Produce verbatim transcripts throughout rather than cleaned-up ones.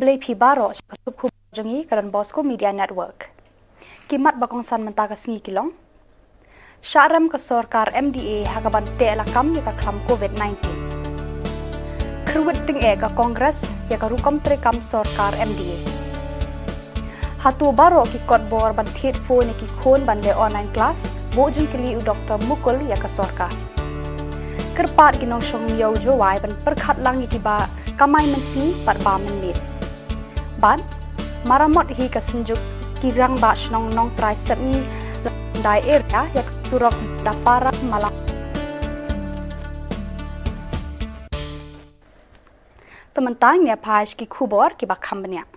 Khublei phi baroh sha ka suk khubor jong ngi ka Don Bosco Media Network. Ki mat ba kongsan mynta ka sngi ki long: Shah rem ka sorkar M D A ha kaban teh lakam ïa ka khlam COVID nineteen. Kyrwit tyngeh ka Congress ïa ka rukom treikam sorkar M D A. Hato baroh ki kot bor ban thied phone ïa ki khun ban leh online class? Buh jingkylli u Doktor Mukul ïa ka sorkar. Kyrpad ki nongshong ïew Jowai ban pyrkhat lang ïa kiba kamai mynsiem bad ba mynmiet. Bad maramot hi ka synjuk ki rangbah shnong Nongtrai Sepngi Lyngdoh area ïa ka surok Dapara Malang. To mynta ngin ïa phai sha ki khubor kiba kham bniah.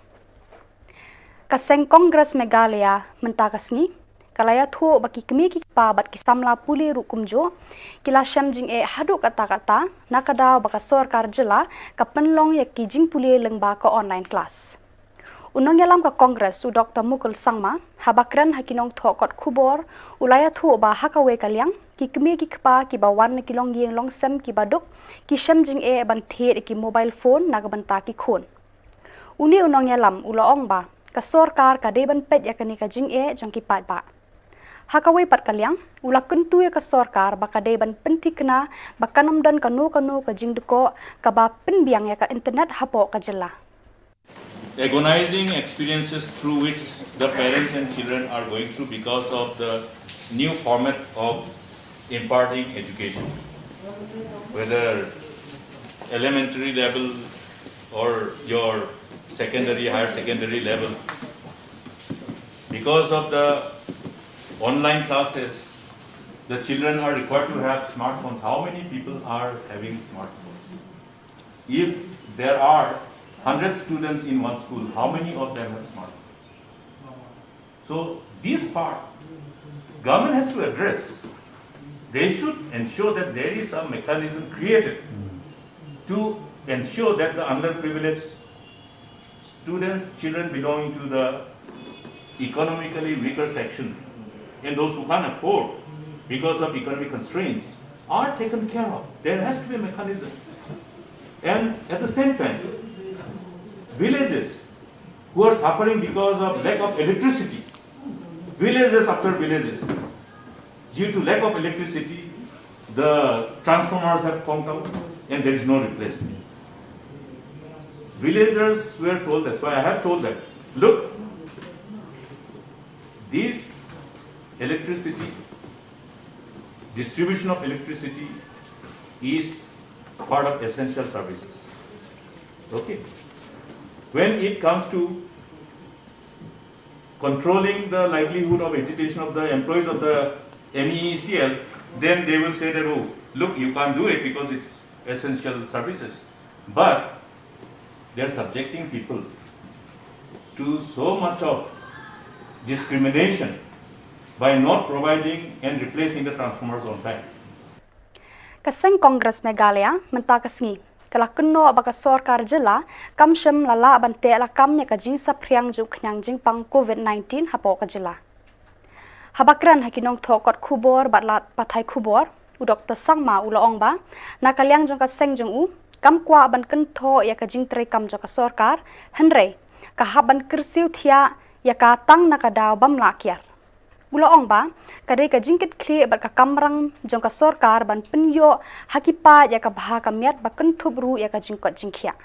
Ka seng Congress Meghalaya mynta ka sngi ka la ïathuh ba ki kmie ki kpa bad ki samla pule ruh kumjuh ki la shem jingeh haduh katta katta na ka daw ba ka sorkar jylla ka pynlong ïa ki jingpule lyngba ka online class. U nongïalam ka Congress u Doktor Mukul Sangma, haba kren ha ki nongthoh kot khubor, u la ïathuh ba ha kawei ka liang ki kmie ki kpa kiba wan na ki longïing longsem kiba duk ki shem jingeh ban thied ïa ki mobile phone na ka bynta ki khun. Une u nongïalam u la ong ba ka sorkar ka dei ban peit ïa kane ka jingeh jong ki paidbah. Ha kawei pat ka liang, u la kyntu ïa ka sorkar ba ka dei ban pynthikna ba kan ym don kano kano ka jingdkoh kaba pynbiang ïa ka internet hapoh ka jylla. Agonizing experiences through which the parents and children are going through because of the new format of imparting education, whether elementary level or your secondary, higher secondary level. Because of the online classes, the children are required to have smartphones. How many people are having smartphones? If there are hundred students in one school, how many of them have smartphones? So this part, government has to address. They should ensure that there is a mechanism created to ensure that the underprivileged students, children belonging to the economically weaker section, and those who can't afford because of economic constraints, are taken care of. There has to be a mechanism. And at the same time, villages who are suffering because of lack of electricity, villages after villages, due to lack of electricity, the transformers have conked out and there is no replacement. Villagers were told that, so I have told them, look, this electricity, distribution of electricity is part of essential services. Okay? When it comes to controlling the livelihood of agitation of the employees of the M E E C L, then they will say that, oh, look, you can't do it because it's essential services. But they're subjecting people to so much of discrimination by not providing and replacing the transformers on time. Ka seng Congress Meghalaya mynta ka sngi ka la kynnoh ba ka sorkar jylla kam shym la lah ban teh lakam ïa ka jingsaphriang jong ka khñiang jingpang COVID nineteen hapoh ka jylla. Haba kren ha ki nongthoh kot khubor bad lad pathai khubor, u Doktor Sangma u la ong ba na ka liang jong ka seng jong u kam kwah ban kynthoh ïa ka jingtreikam jong ka sorkar, hynrei ka hap ban kyrsiew thiah ïa ka tang na ka daw bym lah kiar. U la ong ba ka dei ka jingkitkhlieh bad ka kamram jong ka sorkar ban pynïoh ha ki paid ïa ka bha ka miat ba kynthup ruh ïa ka jingkoit jingkhiah.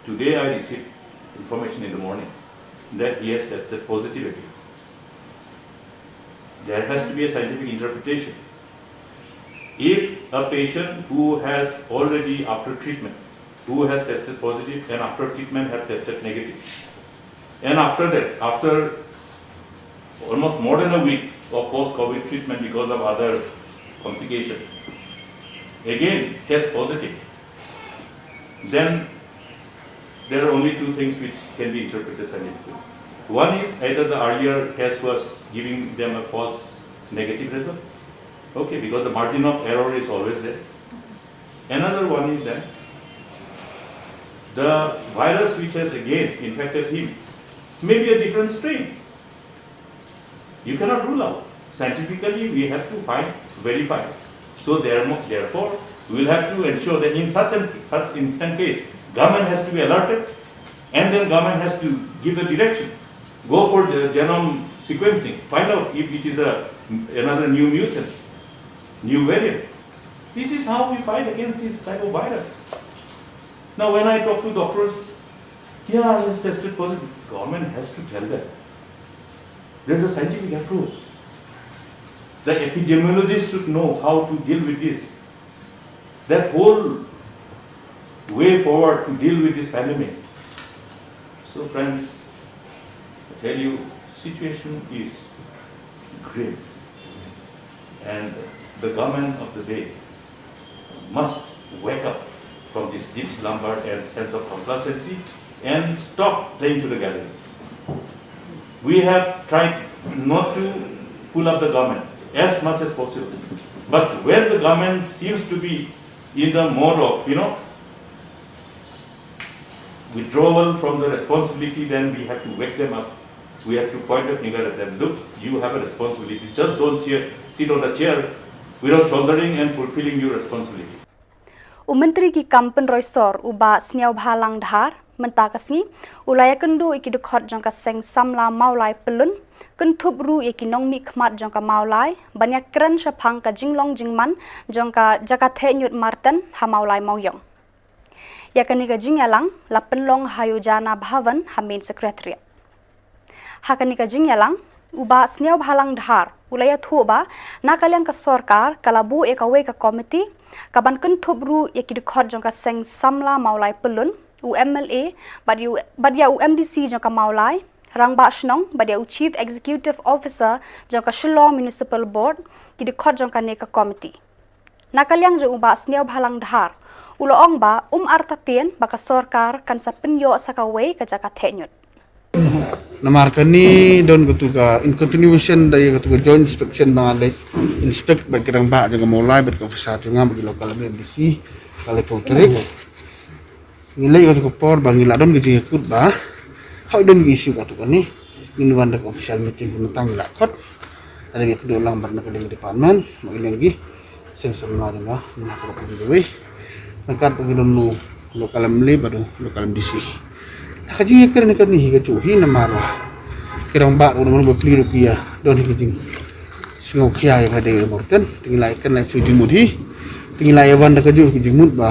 Today I received information in the morning that he has tested positive again. There has to be a scientific interpretation. If a patient who has already, after treatment, who has tested positive and after treatment have tested negative, and after that, after almost more than a week of post-COVID treatment because of other complication, again test positive, then there are only two things which can be interpreted scientifically. One is either the earlier test was giving them a false negative result. Okay, because the margin of error is always there. Another one is that the virus which has again infected him may be a different strain. You cannot rule out. Scientifically, we have to find, verify. So there mo-, therefore, We will have to ensure that in such an such instant case, government has to be alerted, and then government has to give the direction. Go for the genome sequencing. Find out if it is a another new mutant, new variant. This is how we fight against this type of virus. Now, when I talk to doctors, yeah, he has tested positive. Government has to tell them. There's a scientific approach. The epidemiologists should know how to deal with this. That whole way forward to deal with this pandemic. So, friends, I tell you, situation is grim, and the government of the day must wake up from this deep slumber and sense of complacency and stop playing to the gallery. We have tried not to pull up the government as much as possible. But when the government seems to be in the mode of, you know, withdrawal from the responsibility, then we have to wake them up. We have to point the finger at them. Look, you have a responsibility. Just don't cheer, sit on the chair without shouldering and fulfilling your responsibility. U Myntri ki kam pynroi sor u Bah Sniawbhalang Dhar mynta ka sngi u la ïakynduh ïa ki dkhot jong ka seng samla Mawlai Pyllun, kynthup ruh ïa ki nongmihkhmat jong ka Mawlai ban ïakren shaphang ka jinglong jingman jong ka jaka theh ñiut Marten ha Mawlai Mawiong. Ïa kane ka jingïalang la pynlong ha Yojana Bhavan ha Main Secretariat. Ha kane ka jingïalang, u Bah Sniawbhalang Dhar u la ïathuh ba na ka liang ka sorkar ka la buh ïa kawei ka komiti ka ban kynthup ruh ïa ki dkhot jong ka seng samla Mawlai Pyllun, u M L A, bad ïa u, bad ïa u M D C jong ka Mawlai, rangbah shnong, bad ïa u Chief Executive Officer jong ka Shillong Municipal Board, ki dkhot jong kane ka komiti. Na ka liang jong u Bah Sniawbhalang Dhar u la ong ba um artatien ba ka sorkar kan sa pynïoh sa kawei ka jaka theh ñiut. Namar kane don katu ka in continuation da ïa katu ka joint inspection ba nga leit inspect bad ki rangbah jong ka Mawlai bad ka officer jong nga bad ki local M D C ka leit ka tarik. Ngi leit katu ka por ba ngi la don ka jingïakut ba ha don ki issue katu kane. Ngin wan da ka official meeting mynta ngi la khot. Ada ngi kdew lang bad na ka dei department ma ngi leng ki seng samla jong nga na ka dei wei. Nangkat ba ngi don nu local M L A bad u local M D C. Ha ka jingïakren kane hi ka juh hi namar ki rangbah ruh namar ba pli ruh ki ïa don hi ka jingsngewkhia ïa ka dei Marten. Te ngi la ïakren la ïa pli jingmut hi. Te ngi la ïa wan da ka juh hi ka jingmut ba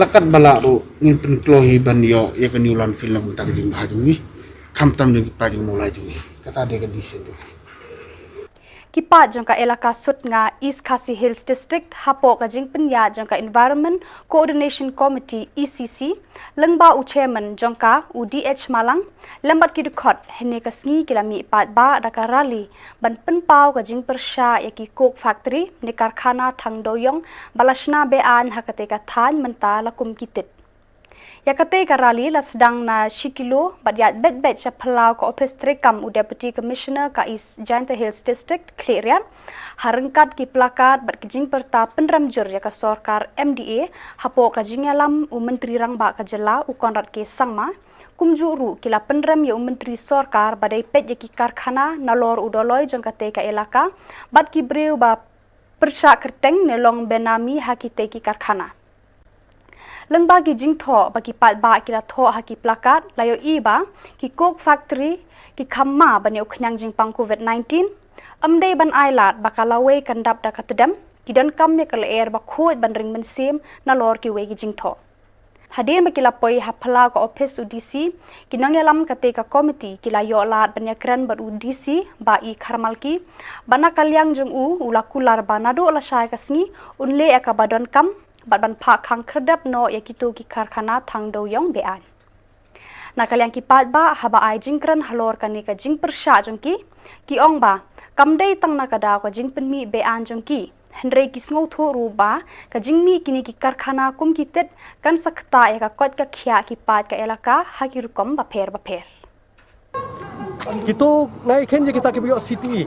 la kat ba lah ruh ngin pynkloi hi ban ïoh ïa ka new landfill na ka bynta ka jingbha jong ngi. Khamtam jong ki paid jong Mawlai jong ngi. Kata dei ka decision jong ngi. Ki paid jong ka elaka Sutnga, East Khasi Hills District, hapoh ka jingpynïaid jong ka Environment Coordination Committee, E C C, lyngba u chairman jong ka, u D H Malang, lem bad ki dkhot, hynne ka sngi ki la mih paidbah da ka rally ban pynpaw ka jingpyrshah ïa ki coke factory ne karkhana thang dewiong ba la shna be-aiñ ha katei ka thaiñ mynta la kum ki tit. Ïa katei ka rally la sdang na shi kilo bad ïaid beit beit sha phyllaw ka ophis treikam u Deputy Commissioner ka East Jaintia Hills District, Khliehriat, ha ryngkat ki placard bad ki jingpyrta pynrem jur ïa ka sorkar M D A hapoh ka jingïalam u Myntri Rangbah ka jylla u Conrad K Sangma. Kumjuh ruh ki la pynrem ïa u Myntri Sorkar ba dei peit ïa ki karkhana nalor u doloi jong katei ka elaka bad ki briew ba pyrshah kyrteng ne long benami ha kitei ki karkhana. Lyngba ki jingthoh ba ki paidbah ki la thoh ha ki placard la ïohi ba ki coke factory ki kham ma ban ïa u khñiang jingpang Covid nineteen, ym dei ban ai lad ba ka lawei kan dap da ka tdem, ki donkam ïa ka lyer ba khuid ban ring mynsiem nalor kiwei ki jingthoh. Hadien ba ki la poi ha phyllaw ka ophis u D C, ki nongïalam katei ka komiti ki la ïoh lad ban ïakren bad u D C, Bah E Kharmalki, ba na ka liang jong u u la kular ba naduh lashai ka sngi un leh ïa kaba donkam bad ban phah khang khyrdep noh ïa kito ki karkhana thang dewiong be-aiñ. Na ka liang ki paidbah haba ai jingkren halor kane ka jingpyrshah jong ki, ki ong ba kam dei tang na ka daw ka jingpynmih be-aiñ jong ki, hynrei ki sngewthuh ruh ba ka jingmih kine ki karkhana kum ki tit kan sa ktah ïa ka koit ka khiah ki paid ka elaka ha ki rukom bapher bapher. Kito nai khein ïa kita kiba ïoh C T E.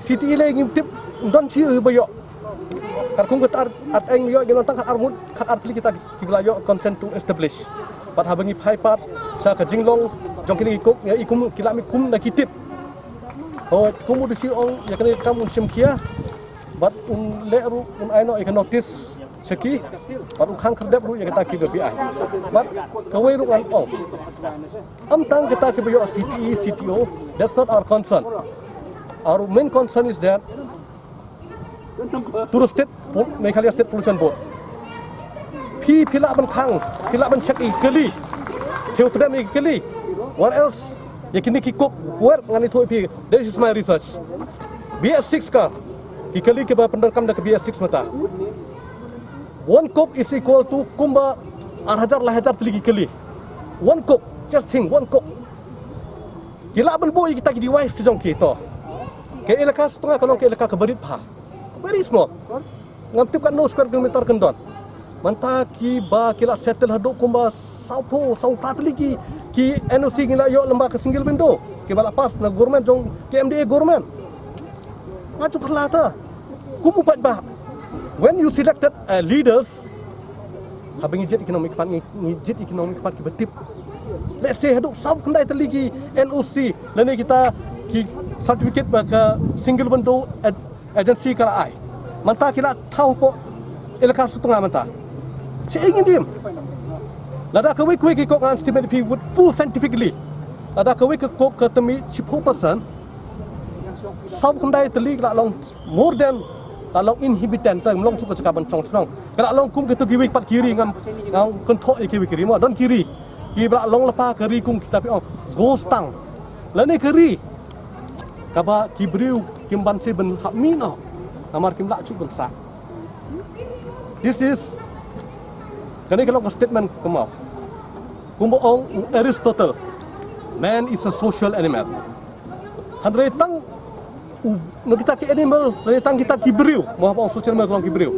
C T E lei ngim tip don shi ba ïoh. Katkum kata ar, ar eng ïoh ngi nang tang kat ar mut, kat ar tylli kita kiba la ïoh consent to establish. Bad haba ngi phai pat sha ka jinglong jong kine ki coke ïa i kum ki la mih kum na ki tit. Hooid, kum u D C ong ïa kane ka kam un shim khia. Bad un leh ruh un ai noh ïa ka notice Seki, bad u khang khyrdep ruh ïa kita kiba B I. Bad kawei ruh ngan ong, ym tang kita kiba ïoh C T E, C T O, that's not our concern. Our main concern is that Turu State, Pol-, Meghalaya State Pollution Board. Phi, phi lah ban khang, phi lah ban check ïa ki kali. Thew tdem ïa ki kali. What else? Ïa kine ki coke, where, ngan ïathuh ïa phi. This is my research. B S six ka, ki kali kiba pyndonkam da ka B S six mynta. One coke is equal to kumba ar hajar, lai hajar tylli ki kali. One coke, just think, one coke. Ki lah ban buh ïa kita ki device ki jong ki to. Ka elaka Sutnga ka long ka elaka kaba rit bha. Very small. Ngam tip katno square kilometer kan don. Mynta kiba ki lah settle haduh kumba sawphew, sawphra tylli ki, ki N O C ngi lah ïoh lyngba ka single window. Kiba lah pass na government jong ka M D A government. Nga ju pyrla ta. Kum u paidbah. When you selected, uh, leaders, haba ngi jied ïa ki nongmihkhmat, ngi, ngi jied ïa ki nongmihkhmat kiba tip. Let's say haduh sawphew khyndai tylli ki N O C lane kita ki certificate ba ka single window ag-, agency ka la ai. Mynta ki la thaw hapoh elaka Sutnga mynta. Shaei ngin im? Lada kawei kawei ki coke, ngan estimate ïa phi with full scientifically. Lada kawei ka coke ka tyrmih shiphew percent, sawphew khyndai tylli ka la long more than, ka la long inhabitant, te ym long shuh ka jaka ban shong shnong. Ka la long kum kito kiwei pat ki ri, ngam, ngam kynthoh ïa kiwei ki ri mo, don ki ri kiba la long lypa ka ri kum kita phi ong ghost town. Lane ka ri kaba ki briew kim banse ban hap mih noh namar kim lah shuh ban sah. This is, kane ka long ka statement kynmaw. Kumba ong u Aristotle, "Man is a social animal." Hynrei tang u, na kita ki animal, hynrei tang kita ki briew, mo, haba ong social animal ka long ki briew.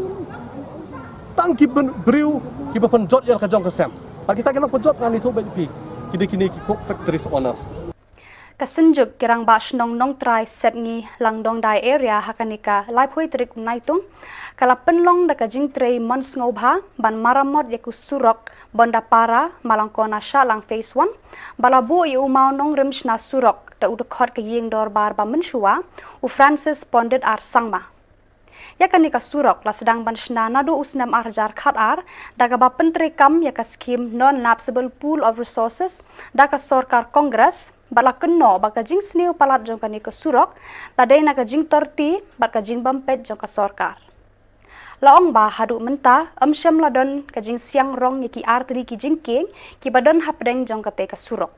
Tang ki briew kiba pynjot ïa la ka jong ka sem. Bad kita ki nongpynjot, ngan ïathuh beit ïa phi, ki dei kine ki coke factories owners. Ka Synjuk ki Rangbah Shnong Nongtrai Sepngi Langdongdai area ha kane ka laiphew tarik u Naitung ka la pynlong da ka jingtrei mon sngewbha ban maramot ïa ka surok Bondapara Malangkona Shahlang Phase One, ba la buh ïa u mawnongrim shna surok da u dkhot ka ïing dorbar ba mynshuwa, u Francis Pondit R Sangma. Ïa kane ka surok la sdang ban shna naduh u snem ar hajar khatar da kaba pyntreikam ïa ka skhim Non-Lapsable Pool of Resources da ka sorkar Congress, bad la kynnoh ba ka jingsniew palat jong kane ka surok la dei na ka jingtorti bad ka jingbym peit jong ka sorkar. La ong ba haduh mynta ym shym la don ka jingsiang rong ïa ki artylli ki jingkieng kiba don hapdeng jong kata ka surok.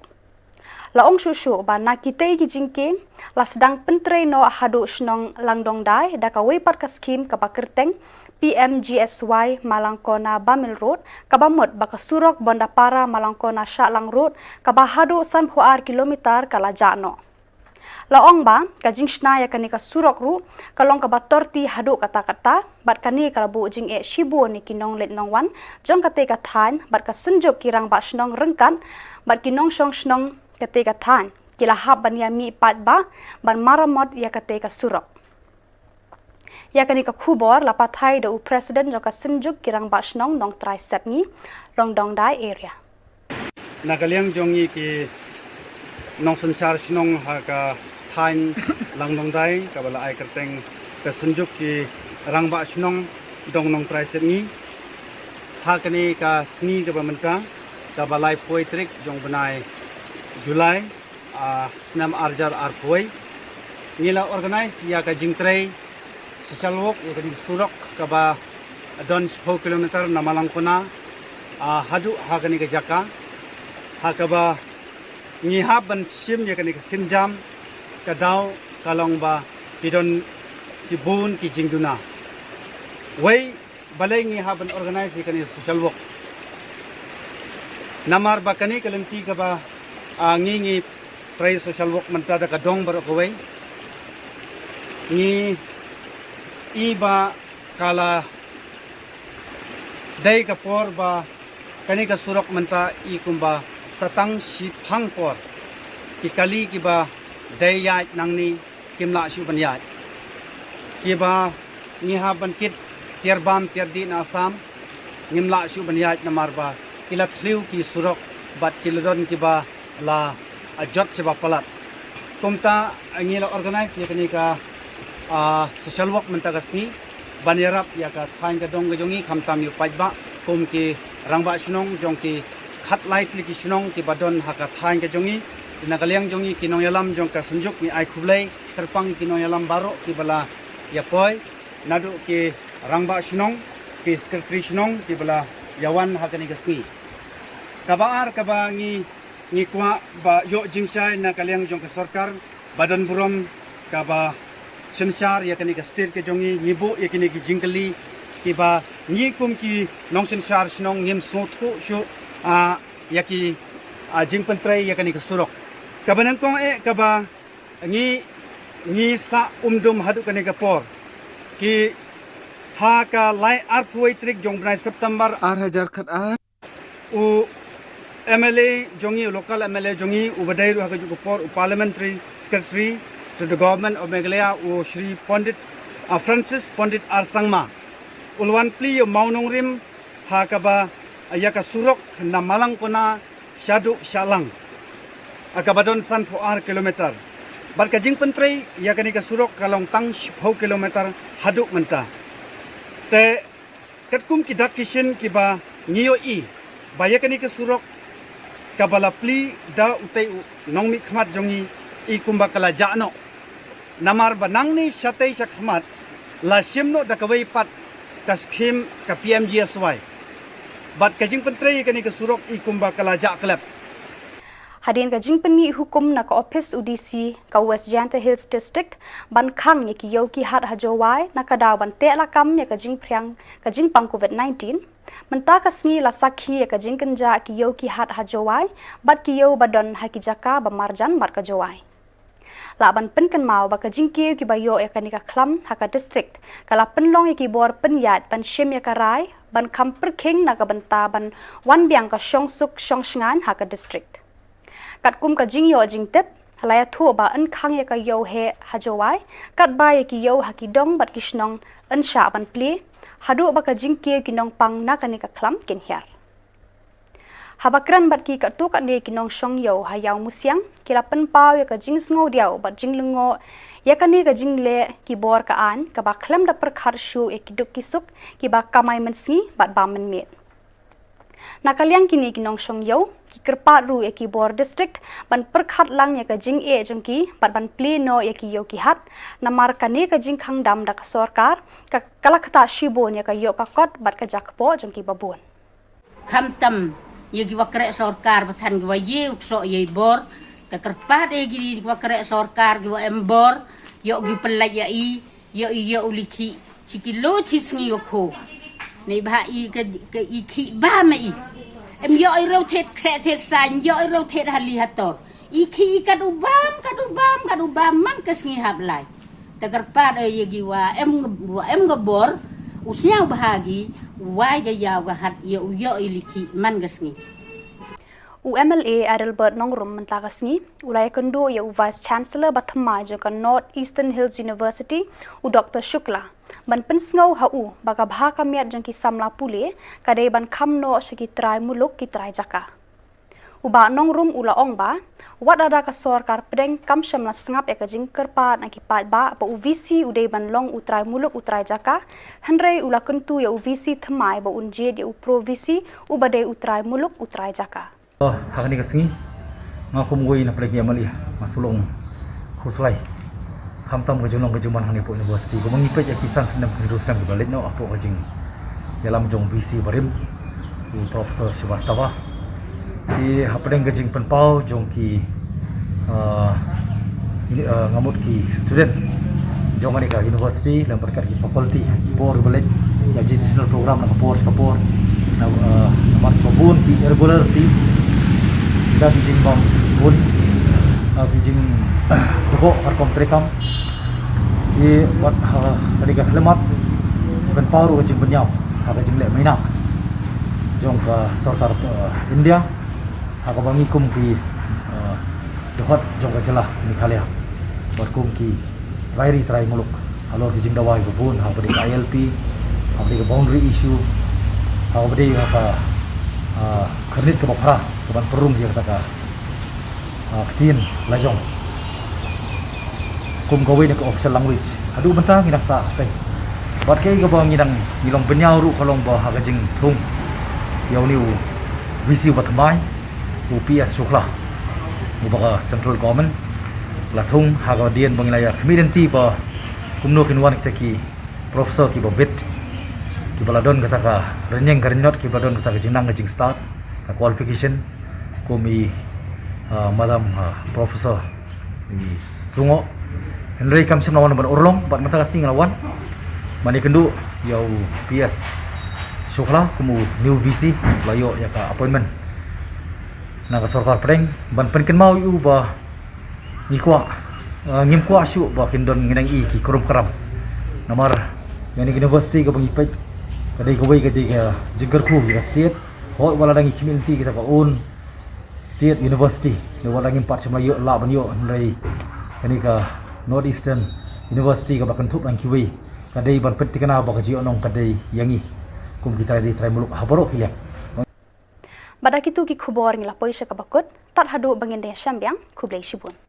La ong shuh shuh ba na kitei ki jingkieng la sdang pyntrei noh haduh shnong Langdongdai da kawei pat ka skhim kaba kyrteng P M G S Y Malangkona Bamil Road, kaba mut ba ka surok Bondapara Malangkona Shahlang Road kaba haduh sanphew ar kilometer ka la jah noh. La ong ba ka jingshna ïa kane ka surok ruh ka long kaba torti haduh katta katta, bad kane ka la buh jingeh shibun ïa ki nongleit nongwan jong kata ka thaiñ bad ka Synjuk ki Rangbah Shnong ryngkat bad ki nongshong shnong kata ka thaiñ ki la hap ban ïa mih paidbah ban maramot ïa kata ka surok. Ïa kane ka khubor la pathai da u President jong ka Synjuk ki Rangbah Shnong Nongtrai Sepngi Langdongdai area. Na ka liang jong ngi ki nongsynshar shnong ha ka thaiñ Langdongdai kaba la ai kyrteng ka Synjuk ki Rangbah Shnong Dong Nongtrai Sepngi, ha kane ka sngi kaba mynta, kaba laiphew tarik jong bnai July, ah, snem ar hajar arphew, ngi la organize ïa ka jingtrei social work ïa kane ka surok kaba don shiphew kilometer na Malangkona, ah, haduh ha kane ka jaka, ha kaba ngi hap ban shim ïa kane ka sienjam. Ka daw ka long ba ki don ki bun ki jingduna. Wei, balei ngi hap ban organize ïa kane ka social work? Namar ba kane ka lynti kaba, ah, ngi, ngi trei social work mynta da ka dong baroh kawei, ngi i ba ka la dei ka por ba kane ka surok mynta i kumba sa tang shiphang por ki kali kiba dei ïaid nangne kim lah shuh ban ïaid. Kiba ngi hap ban kit tiar bam tiar dih na Assam, ngim lah shuh ban ïaid namar ba ki la thliew ki surok bad ki la don kiba la, ah, jot shibun palat. Kumta, ah, ngi la organize ïa kane ka, ah, social work mynta ka sngi. ban ïarap ïa ka thaiñ ka dong ka jong ngi, khamtam ïa u paidbah kum ki rangbah shnong jong ki khatlai tylli ki shnong kiba don ha ka thaiñ ka jong ngi. Na ka liang jong ngi ki nongïalam jong ka Synjuk ngi ai khublei kyrpang ki nongïalam baroh kiba la ïa poi, naduh ki rangbah shnong, ki secretary shnong kiba la ïa wan ha kane ka sngi. Kaba ar kaba ngi ngi kwah ba ïoh jingshai na ka liang jong ka sorkar ba don burom kaba synshar ïa kane ka state ka jong ngi, ngi buh ïa kine ki jingkylli kiba ngi kum ki nongsynshar shnong ngim sngewthuh shuh, ah, ïa ki, ah, jingpyntrei ïa kane ka surok. Kaba nyngkong eh kaba ngi, ngi sah umdum haduh kane ka por, ki ha ka lai arphew wei tarik jong bnai September ar hajar khat ar, u M L A jong ngi, u local M L A jong ngi, uba dei ruh ha kajuh ka por u parliamentary secretary to the government of Meghalaya, u Shri Pandit, ah, Francis Pandit R Sangma, u la wan plie ïa u mawnongrim ha kaba ïa ka surok na Malangkona shaduh Shahlang, ah, kaba don sanphew ar kilometer. Bad ka jingpyntrei ïa kane ka surok ka long tang shiphew kilometer haduh mynta. Te katkum ki dak ki shin kiba ngi ïohi ba ïa kane ka surok kaba la plie da utei u nongmihkhmat jong ngi, i kumba ka la jah noh. Namar ba nangne shatei shakhmat la shim noh da kawei pat ka skhim ka P M G S Y. Bad ka jingpyntrei ïa kane ka surok i kumba ka la jah klep. Hadien ka jingpynmih hukum na ka ophis u D C ka West Jaintia Hills District ban khang ïa ki ïew ki hat ha Jowai na ka daw ban teh lakam ïa ka jingphriang ka jingpang COVID nineteen, mynta ka sngi la sakhi ïa ka jingkynjah ki ïew ki hat ha Jowai bad ki ïew ba don ha ki jaka ba marjan bad ka Jowai. Lah ban pynkynmaw ba ka jingkiew kiba ïoh ïa kane ka khlam ha ka district ka la pynlong ïa ki bor pynïaid ban shim ïa ka rai ban kham pyrkhing na ka bynta ban wan biang ka shongsuk shongshngaiñ ha ka district. Katkum ka jingïoh jingtip, la ïathuh ba yn khang ïa ka ïew heh ha Jowai katba ïa ki ïew ha ki dong bad ki shnong yn shah ban plie haduh ba ka jingkiew ki nongpang na kane ka khlam kin hiar. Haba kren bad ki katto katne ki nongshong ïew ha Ïawmusiang, ki la pynpaw ïa ka jingsngewdiaw bad jinglyngngoh ïa kane ka jingleh ki bor ka aiñ kaba khlem da pyrkhat shuh ïa ki duk ki suk kiba kamai mynsngi bad bam mynmiet. Na ka liang kine ki nongshong ïew, ki kyrpad ruh ïa ki bor district ban pyrkhat lang ïa ka jingeh jong ki bad ban plie noh ïa ki ïew ki hat, namar kane ka jingkhang dam da ka sorkar ka, ka la ktah shibun ïa ka ïoh ka kot bad ka jakpoh jong ki babun. Khamtam ïa ki wa kreh sorkar ba than ki wa ïew troh ïa i bor, te kyrpad ïa ki wa kreh sorkar ki wa em bor, ïoh ki pynlait ïa i, ïoh i ïoh u likhih chi kilo chi sngi wa kho. Nei bha i ka, ka i khih bam i. Em ïoh i rew thet kseh thet sain, ïoh i rew thet hali hator. I khih i kat u bam, kat u bam, kat u bam man ka sngi hap lai. Te kyrpad ïa ki wa em, wa em ka bor, u sñiaw bha ki, u wai ka ïaw ka hat ïa u ïoh i likhih man ka sngi. U M L A Adelbert Nongrum mynta ka sngi u la ïakynduh ïa u Vice Chancellor ba thymmai jong ka North Eastern Hills University, u Doctor Shukla, ban pynsngew ha u ba ka bha ka miat jong ki samla pule ka dei ban kham noh sha ki trai muluk ki trai jaka. U Bah Nongrum u la ong ba wat lada ka sorkar pdeng kam shym la sngap ïa ka jingkyrpad na ki paidbah ba u V C u dei ban long u trai muluk u trai jaka, hynrei u la kyntu ïa u V C thymmai ba un jied ïa u Pro V C uba dei u trai muluk u trai jaka. Oh, ha kane ka sngi nga kum uwei na pdeng ki M L A nga shu long khuslai. Khamtam ka jinglong ka jingman hangne hapoh university, kumba ngi peit ïa ki san snem hynriew snem kiba leit noh hapoh ka jingïalam jong u V C barim, u Professor Srivastava. Ki hapdeng ka jingpynpaw jong ki, ah, ini, ah, nga mut ki student jong kane ka university lem bad ki faculty, ki por ba leit ïa educational program na ka por sha ka por, na, ah, namar ba bun ki irregularities, kita ki jingbam bun, ah, ki jing, ah, dukok har kom trekam. Ki wat ha kane ka khlemat pynpaw ruh ka jingpynïap ha ka jingleh maina jong ka sorkar, eh, India ha kaba ngi kum ki, eh, dkhot jong ka jylla Meghalaya bad kum ki trai ri trai muluk halor ki jingdawa kiba bun, ha kaba dei ka I L P, ha kaba dei ka boundary issue, ha kaba dei ka, eh, khyrnit kaba phra kaban pynrung ïa kata ka, ah, ktien la jong kum kawei na ka official language. Haduh mynta ngi dang sah teng. Bad kaei kaba ngi dang ngi long bynñiaw ruh ka long ba ha ka jingthung ïa une u VC uba thymmai, u PS Shukhla, uba ka Central Government la thung ha ka dien ba ngi la ïa khmih lynti ba kumno kin wan kita ki professor kiba bit, kiba la don kata ka rynïeng ka rynñiot, kiba la don kata ka jingnang ka jingstad, ka qualification, kum i, ah, Madam, ah, Professor i Sungoh. Hynrei kam shym la wan ban urlong, bad mynta ka sngi la wan. Ban ïakynduh ïa u PS Shukhla kum u new VC, la ïoh ïa ka appointment na ka sorkar pdeng, ban pynkynmaw ïa u ba ngi kwah, ah, ngim kwah shuh ba kin don ngi nang i ki krum kram. Namar ïa kane ka university kaba ngi peit, ka dei kawei ka jingkyrkhu ïa ka state. Hooid, wat la dang ngi khmih lynti kita ka own state university, ne wat la ngim pat shym la ïoh lah ban ïoh, hynrei kane ka North Eastern University kaba kynthup lang kiwei, ka dei ban pynthikna ba ka jingïohnong ka dei ïa ngi kum kita ki trai muluk ha baroh ki liang. Bad da kitu ki khubor ngi la poi sha kaba kut, tad haduh ba ngin ïashem biang, khublei shibun.